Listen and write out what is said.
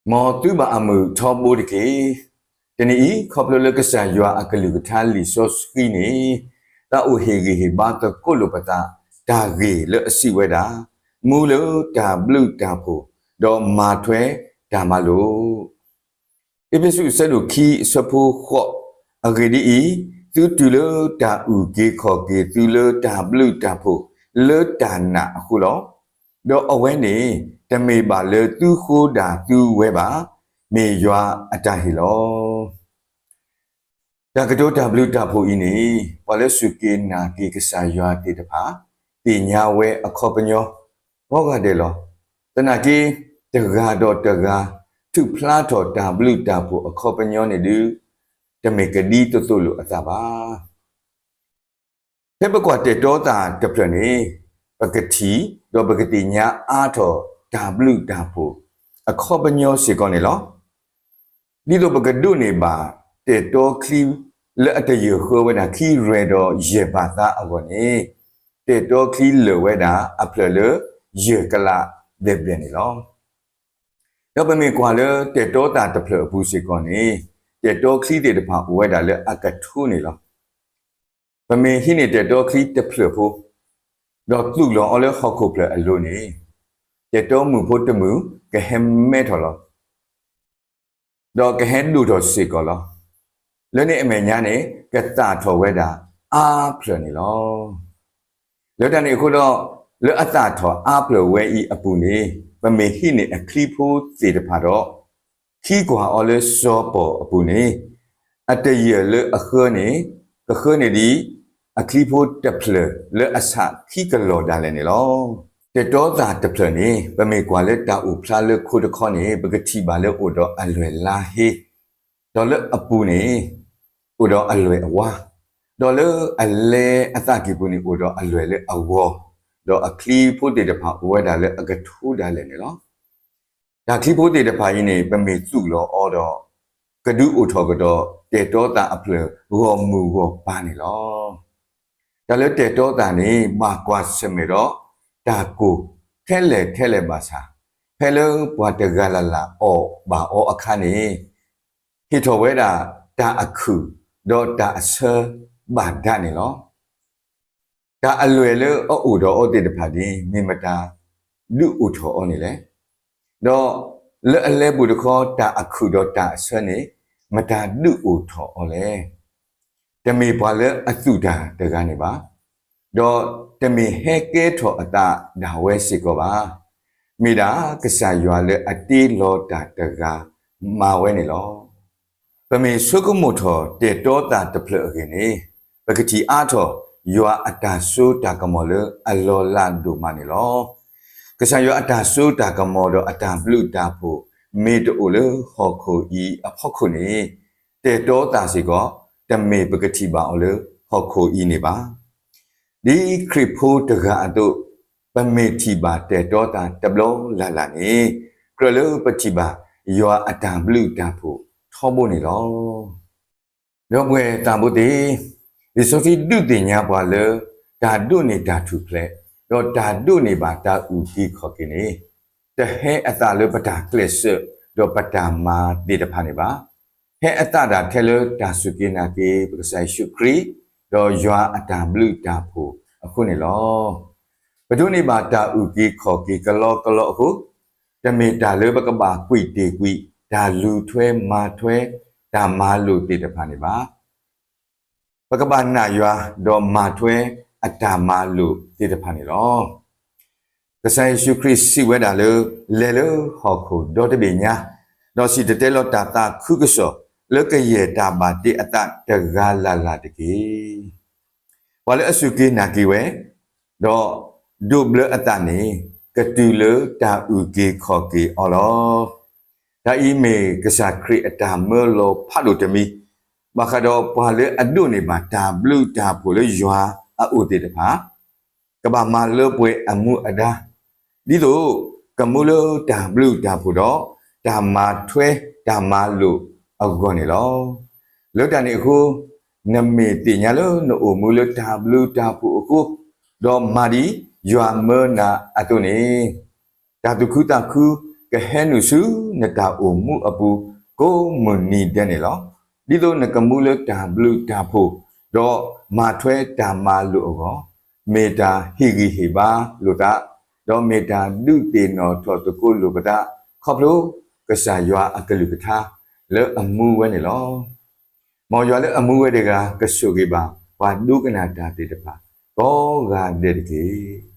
မ်သုဘၣ်အမုာ်ထီဘိတက့ၢ်. တနံၤအံၤ ခီဖျိလၢကစၢ်ယွၤအကလုၢ်ကထါလံာ်စီဆှံန့ၣ် သးအိၣ်ဟ့ၣ်ဂံၢ်ဟ့ၣ်ဘါသကိးလိာ်ပသး တၢ်ဂ့ၢ်လၢအစံးဝဲဒၣ်, မူလၢတၢ်ဘျုးတၢ်ဖှိၣ်, ဒီးမၤထွဲတၢ်မၤလိာ် အ့းဖ့းစူး အဆၢဒိၣ်ခံ အဆၢဖိဃိး, အဂ့ၢ်ဒ်အံၤ, သုတုၤလၢတၢ်အုၣ်က့ၤခီၣ်က့ၤသုလၢတၢ်ဘျုးတၢ်ဖှိၣ်လၢတၢ်နာ်အဃိလီၤ. ဒီးအဝဲန့ၣ် တမ့ၢ်ဘၣ်လၢသုဃိဒၣ်သုဝဲဘၣ်, မ့ၢ်ယွၤအတၢ်ဟ့ၣ်လီၤ. တၢ်ကတိၤတၢ်ဘျုးတၢ်ဖှိၣ်အံၤန့ၣ် ပှၤလၢစူၢ်က့ၤနာ်က့ၤကစၢ်ယွၤသ့ၣ်တဖၣ် သ့ၣ်ညါဝဲအခီပညီ ကိးဂၤဒဲးလီၤ. သနာ်က့ တဂၤဒီးတဂၤ ထုးဖျါထီၣ်တၢ်ဘျုးတၢ်ဖှိၣ်အခီပညီန့ၣ်ဒုး တမ့ၢ်ကဒ်သိးသိးလိာ်အသးဘၣ်. ဖဲပကွၢ်တၢ်တဲာ်တီသးတဖျၢၣ်န့ၣ် ပကထံၣ် ဒီးပကသ့ၣ်ညါအါထီၣ်တၢ်ဘျုးတၢ်ဖှိၣ် အခီပညီစ့ၢ်ကီးန့ၣ်လီၤ. ဒ်သိးပကဒိးန့ၢ်ဘၣ် တဲာ်တီချံ လၢအတယၢၢ်ဃၢဝဲဒၣ် ခံရဲၣ်ဒီးယဲၢ်ဘးသါအဂီၢ်န့ၣ် တဲာ်တီချံလၢာ်ဝဲဒၣ်အဖျၢၣ်လၢ ယဲၢ်ကလးဘျဲၣ်ဘျဲၣ်န့ၣ်လီၤ. ဒီးပမ့ၢ်ကွၢ်လၢတဲာ်တီသးတဖျၢၣ်အပူၤစ့ၢ်ကီးန့ၣ် တဲာ်တီချံသ့ၣ်တဖၣ်အိၣ်ဝဲဒၣ်လၢအကထိန့ၣ်လီၤ. ပမ့ၢ်ဟံးန့ၢ်တဲာ်တီချံတဖျၢၣ်ဖိ ဒီးသူၣ်လီၤအီၤလၢဟီၣ်ခိၣ်ဖျၢၣ်အလိၤန့ၣ် တဲာ်တီမုၢ်ဖိတမုၢ် ကဟဲမဲထီၣ်လီၤ. ဒီးကဟဲဒိၣ်ထီၣ်စ့ၢ်ကီးလီၤ. လၢန့ၣ်အမဲာ်ညါန့ၣ် ကသၣ်ထီၣ်ဝဲဒၣ်အါဖျၢၣ်န့ၣ်လီၤ. လၢတၢ်န့ၣ်အဃိဒီး လၢအသၣ်ထီၣ်အါဖျၢၣ်ဝဲအံၤအပူၤန့ၣ် ပမ့ၢ်ဟံးန့ၢ်အချံဖိသ့ၣ်တဖၣ်ဒီး ခံကွၢ်အီၤလၢစီၤပီၣ်အပူၤန့ၣ် အတယၢၢ်လၢအဃၢန့ၣ် ကဃၢန့ၢ်ဒံး အချံဖိတဖျၢၣ်လၢအဆးခံကလီၢ်ဒၣ်လဲာ်န့ၣ်လီၤ. တဲာ်တီသးတဖျၢၣ်န့ၣ် ပမ့ၢ်ကွၢ်လၢတၢ်အိၣ်ဖျါလၢခိတခီန့ၣ် ပကထံၣ်ဘၣ်လၢအိၣ်ဒီးအလွဲၢ်လါဟ့, ဒီးလၢအပူၤန့ၣ် အိၣ်ဒီးအလွဲၢ်အဝါ, ဒီးလၢအလဲအသးကံၢ်ပူၤန့ၣ် အိၣ်ဒီးအလွဲၢ်လၢအဂီၤ, ဒီးအချံဖိသ့ၣ်တဖၣ်အိၣ်ဝဲဒၣ်လၢအကထိဒၣ်လဲာ်န့ၣ်လီၤ. တၢ်ချံဖိသ့ၣ်တဖၣ်အံၤန့ၣ် ပမ့ၢ်သူၣ်လီၤအီၤဒီး ကဒုးအိၣ်ထီၣ်ကဒီး တဲာ်တီသးအဖျၢၣ်ဂီၢ်မုၢ်ဂီၢ်ပၤန့ၣ်လီၤ. တၢ်လၢတဲာ်တီသးန့ၣ် ဘၣ်ကွၢ်ဆၢၣ်မဲာ်ဒီး တၢ်ကိၢ်ထဲလဲၣ်ထဲလဲၣ်ဘၣ်ဆၣ်, ဖဲလၢပှၤတဂၤလၢ်လၢ်အီၣ်ဘၣ်အီအခါန့ၣ် ဟ့ၣ်ထီၣ်ဝဲဒၣ်တၢ်အခုၣ်ဒီးတၢ်အဆၢဘၣ်ဒၣ်န့ၣ်လီၤ. တၢ်အလွဲၢ်လၢအအိၣ်ဒီးအီၤသ့ၣ်တဖၣ်န့ၣ် မ့ၢ်မတၤဒုးအိၣ်ထီၣ်အီၤန့ၣ်လဲၣ်. ဒီးလၢအလဲပူၤတခီ တၢ်အခုၣ်ဒီးတၢ်အဆၢန့ၣ် မတၤဒုးအိၣ်ထီၣ်အီၤလဲၣ်. တမ့ၢ်ပှၤလၢအသူၣ်တၢ်တဂၤန့ၣ်ဘၣ်. ဒီးတမ့ၢ်ဟဲကဲထီၣ်အသးဒၣ်ဝဲစ့ၢ်ကီးဘၣ်. မ့ၢ်ဒၣ်ကစၢ်ယွၤလၢအတ့လီၤတၢ်တဂၤမၤဝဲန့ၣ်လီၤ. ပမ့ၢ်ဆိကမိၣ်ထီၣ်တဲာ်တီသးတဖျၢၣ်အဂ့ၢ်န့ၣ် ပကထံၣ်အါထီၣ် ယွၤအတၢ်စိတၢ်ကမီၤလၢအလီၤလးဒိၣ်မးန့ၣ်လီၤ. ကစၢ်ယွၤအတၢ်စိတၢ်ကမီၤဒီးအတၢ်ဘျုးတၢ်ဖှိၣ် မ့ၢ်တအိၣ်လၢဟီၣ်ခိၣ်အံၤအဖီခိၣ်န့ၣ် တဲာ်တီသးစ့ၢ်ကီး တမ့ၢ်ပကထံၣ်ဘၣ်အီၤလၢဟီၣ်ခိၣ်အံၤန့ၣ်ဘၣ်. ဒ်ခရံာ်ဖိတဂၤအသိး ပမ့ၢ်ထံၣ်ဘၣ်တဲာ်တီသးတဘျီလၢ်လၢ်န့ၣ် ကြၢးလၢပထံၣ်ဘၣ် ယွၤအတၢ်ဘျုးတၢ်ဖှိၣ်ထီဘိန့ၣ်လီၤ. ဒီပုၢ်ဝဲၢ်သးဘိသ့ၣ်, လံာ်စီဆှံဒုးသ့ၣ်ညါပှၤလၢ တၢ်ဒိးန့ၢ်တၢ်ထူၣ်ဖျဲး ဒီးတၢ်ဒိးန့ၢ်ဘၣ်တၢ်အုၣ်က့ၤခီၣ်က့ၤန့ၣ် တဟဲအသးလၢပတၢ်ကျဲးစၢး ဒီးပတၢ်မၤသ့ၣ်တဖၣ်န့ၣ်ဘၣ်. ဟဲအသးဒၣ်ထဲလၢတၢ်စူၢ်က့ၤနာ်က့ၤ ပကစၢ်ယ့ၣ်ၡူးခရံာ် ဒီးယွၤအတၢ်ဘျုးတၢ်ဖှိၣ်အဃိန့ၣ်လီၤ. ပဒိးန့ၢ်ဘၣ်တၢ်အုၣ်က့ၤခီၣ်က့ၤကလီကလီအဃိ, တမ့ၢ်တၢ်လၢပကဘၣ်ကွံာ်တ့ၢ်ကွံာ် တၢ်လူၤထွဲမၤထွဲ တၢ်မၤလိာ်သ့ၣ်တဖၣ်န့ၣ်ဘၣ်. ပကဘၣ်နာ်ယွၤ ဒီးမၤထွဲအတၢ်မၤလိာ်သ့ၣ်တဖၣ်န့ၣ်လီၤ. ကစၢ်ယ့ၣ်ၡူးခရံာ်စံးဝဲဒၣ်လၢ လဲၤလၢဟီၣ်ခိၣ်ဒီတဘ့ၣ်ညါ, ဒီးစံၣ်တဲၤတဲလီၤတၢ်သးခုကစီၣ် လၢကယဲၢ်တၢ်ဘၣ်တ့အသးတဂၤလၢ်လၢ်တက့ၢ်. ပှၤလၢအစူၢ်က့ၤနာ်က့ၤဝဲ ဒီးဒိးဘျၢအသးန့ၣ် ကတုၤလၢတၢ်အုၣ်က့ၤခီၣ်က့ၤအီၤလီၤ. တၢ်အံၤမ့ၢ်ကစၢ်ခရံာ်အတၢ်မၢလီၤဖးဒိၣ်တမံၤ, ဘၣ်ဃးဒီးပှၤလၢအဒိးန့ၢ်ဘၣ်တၢ်ဘျုးတၢ်ဖှိၣ်လၢယွၤအအိၣ်သ့ၣ်တဖၣ် ကဘၣ်မၤလၢပှဲၤအမူအဒါ, ဒ်သိးကမူလၢတၢ်ဘျုးတၢ်ဖှိၣ်ဒီး တၢ်မၤထွဲတၢ်မၤလိာ်အဂီၢ်န့ၣ်လီၤ. လၢတၢ်န့ၣ်အဃိ, နမ့ၢ်သ့ၣ်ညါလၢနအိၣ်မူလၢတၢ်ဘျုးတၢ်ဖှိၣ်အဃိ, ဒီးမၤဒ်ယွၤမၢနၤအသိးန့ၣ်, တၢ်သူၣ်ခုသးခု ကဟဲနုာ်ဆူနတၢ်အိၣ်မူအပူၤ ကိးမုၢ်နံၤဒဲးန့ၣ်လီၤ. ဒ်သိးနကမူလၢတၢ်ဘျုးတၢ်ဖှိၣ်, ဒီးမၤထွဲတၢ်မၤလိာ်အဂီၢ်, မ့ၢ်တၢ်ဟ့ၣ်ဂံၢ်ဟ့ၣ်ဘါလိာ်သး, ဒီးမ့ၢ်တၢ်ဒုးသ့ၣ်နီၣ်ထီၣ်သကိးလိာ်ပသး, ခီဖျိကစၢ်ယွၤအကလုၢ်ကထါလၢအမူဝဲန့ၣ်လီၤ. မ်ယွၤလၢအမူဝဲတဂၤ ကဆိၣ်ဂ့ၤဘၣ်ပှၤဒိကနၣ်တၢ်သ့ၣ်တဖၣ် ကိးဂၤဒဲးတက့ၢ်.